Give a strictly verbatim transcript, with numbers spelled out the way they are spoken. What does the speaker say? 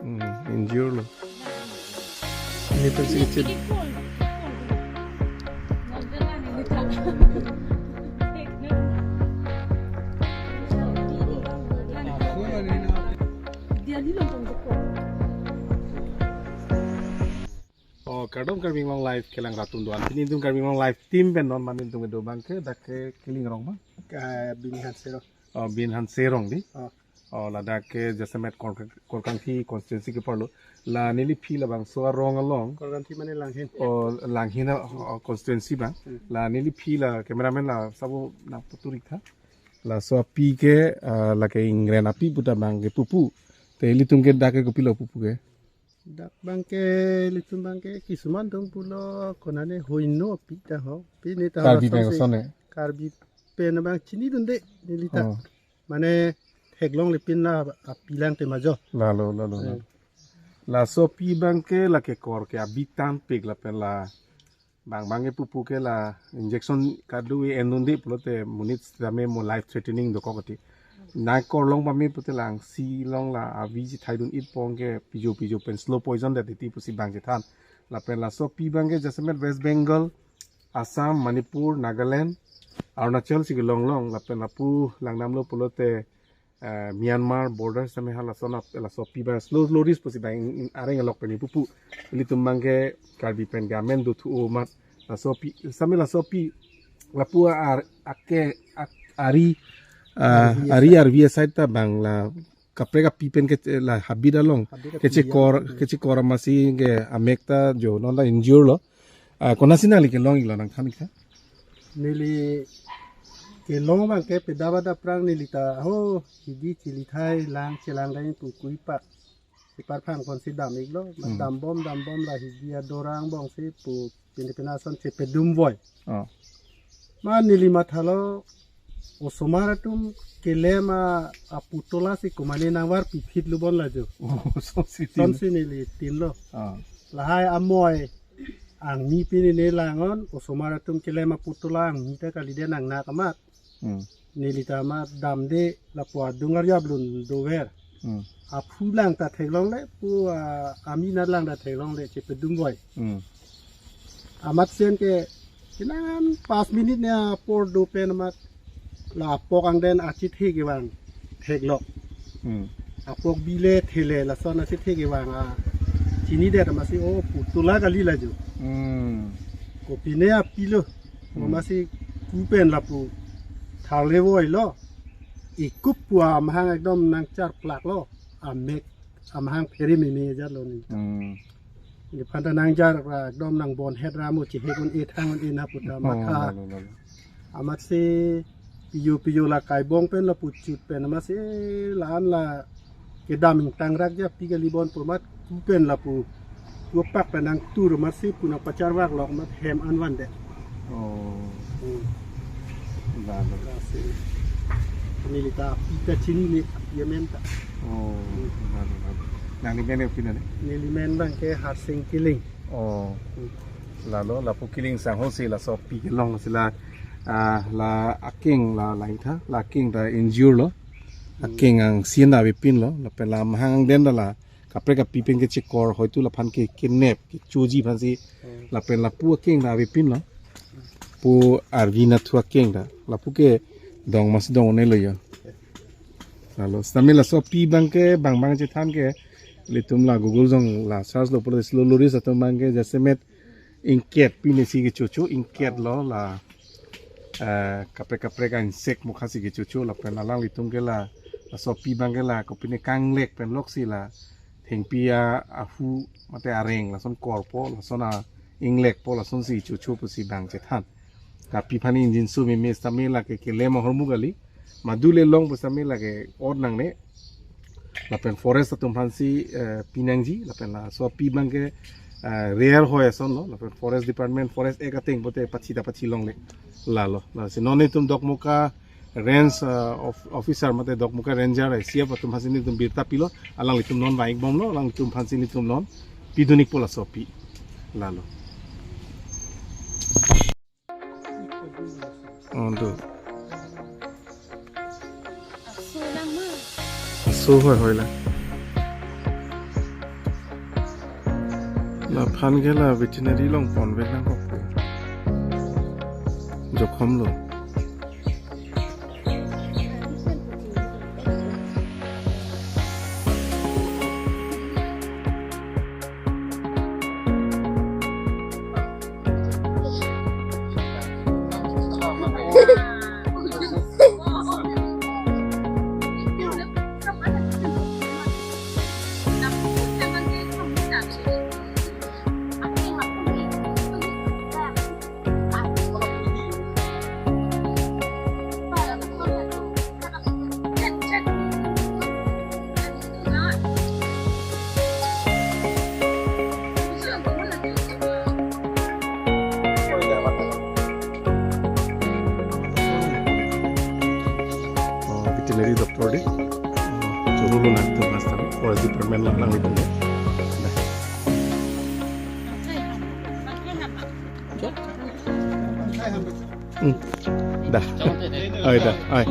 Hmm, injure lo. Ini pasti kecil. Oh, kardom Karbi Anglong Live kelang ratum do-an. Pini itum Karbi Anglong Live team pen non mane itum do abang ke dak ke Kiling Rong abang. Ke Bin Hanserong. Oh, Bin Hanserong di. Oh. Oh, ladak ke jasemet Kor-, Korkangthi constituency ke parlo. La neli aphi labangso arong along. Korkangthi mane Langhin. Oh, Langhin, oh, constituency abang. Hmm. La neli aphi la cameraman la sabo nangputurik tha. Laso api ke, ah, lake ingren api puta abang ke pupu. Te ilitum ke dak ke kopilo pupu ke? Dak abang ke, ilitum abang ke kisuman atum pulo konane hoino api ta ho. Pini ta Karbi pen lason si kosonne? Karbi pen abang chinidunde neli ta. Oh. Mane theklongle pin la api lang te majo. Lalo, lalo, eh, lalo. Laso api abang ke lake kor ke abi tangpik lapen la bang bang ke pupu ke la injection kado-an endunde pulote monit sitame mo life threatening dokok ati. Nangkorlong pame pute lang si long la avi si thaidun-it pon ke pijo pijo pen slow poison det iti pusi abang chethan. Lapen laso api abang ke jasemet West Bengal, Assam, Manipur, Nagaland, Arunachal si kelong long lapen lapu langdamlo pulote eh, Myanmar border sitame ha lason ap-, laso api abang slow slow ris pusi abang in, in areng alok pen pupu. Ilitum abang ke Karbi pen gamen do thu amat laso api, sitame laso api lapu ar ake ak-, ari, ah, ari arvi aside ta abang la kaprek api pen ke la habit along habit api kechekor, ya, kechekor amatsi ke amek ta jo non ta injure lo. Ah, konatsi nangli kelong-iklo nangthan-ik tha? Neli kelong abang ke pedap adap aphrang neli ta ho hidi chili thai lang chelang dai pu kui pak. Sipar phang konsi dam-iklo, ma, hmm, dambom dambom la hidi adorang bong si pu pini pina son chepedum voi. Oh. Ma neli mathalo osomar atum kelem a, aputola si komane nangvarpi phit lubon la jo. Oh, so si tin. Sonsi neli tinlo. Ah. Lahai amoi angmi pini ne langon, osomar atum kelem aputola angmi ta kalide nangnak amat. Hmm. Neli ta amat damde lapu adung arjap lun dover. Hmm. Aphu lang ta theklongle, pu, ah, ami nat lang ta theklongle, chepedum voi. Hmm. Amat sen ke, kinan pas minit ne apor do pen amat la apok angden achethe kevang theklok. Hmm. Apok bile thele lason achethe kevang a chinidet amatsi o putola kali la jo. Hmm. Kopine apilo. Hmm. Amatsi ku pen lapu tharle voilo. Ikup pu amahang ekdom nangchar plak lo. Amek amahang phere meme jat lo ni. Hmm. Ni phanta nangjar ra ekdom nangbon het ra mo chehek un-e thang un-e na puta, oh, matha. Lalo, lalo. Amatsi piyo piyo la kaibong pen lapu chut pen amatsi la-an la kedam ingtang rak ja pi kali bon pu amat ku pen lapu ku pak pen nangtur amatsi pu nangpacharvak lok amat hem an vandet. Oh. Hmm. Lalo. Lasi. Neli ta api ta chinine, api amen ta. Oh. Hmm. Lalo, lalo. Nangli men kopi nane? Neli men abang ke Harsing Kiling. Oh. Hmm. Lalo lapu Kiling sangho si laso api kelong si la, ah, la akeng la lain tha, la akeng ta injure lo. Hmm. Akeng angsin ta avepin lo, lapen la amahang angden ta la kaprek api pen kechekor hoitu laphan ke kenep kechoji aphansi, hmm, lapen lapu akeng ta avepin lo. Pu arvi nathu akeng ta. Lapu ke dong mas dong ne lo jo. Lalo, sitame laso api abang ke, bang bang chethan ke, ilitum la Google jong la search lo pulo slow loris atum abang ke, jasemet ingket pine si kechocho, ingket lo la, eh, kaprek kaprek a insect mukha si kechocho, lapen alanglitum ke la, laso api abang ke la, kopine kanglek pen lok si la, thengpi a, ahu mate areng, lason korpo, lason a, inglekpo, lason si chocho pusi abang chethan. Tapi aphan ingjinso meme sitame lake kelem ahormu kali. Madu le long pu sitame lake ot nangne. Lapen forest atum aphansi, eh, pinangji, lapen laso api abang ke, eh, rare hoi ason lo, lapen forest department, forest act ateng pote pachi ta pachi longle. Lalo. Lasi non itum Dokmoka range, eh, of-, officer mate Dokmoka ranger ai siap atum aphansi nelitum birta pilo, alanglitum non vang-ik bomlo, alanglitum aphansi nelitum non pidun-ikpo laso api. Lalo. Oh, do. So hoi hoi la. Laphan ke la veterinary along ponve nangkok. Jokhom lo. Oh, veterinary doctor di. Oh, choro lo nang tu mas tabi. Forest department lang lang itu. Dah. Hmm. Dah. Oi, dah. Oi.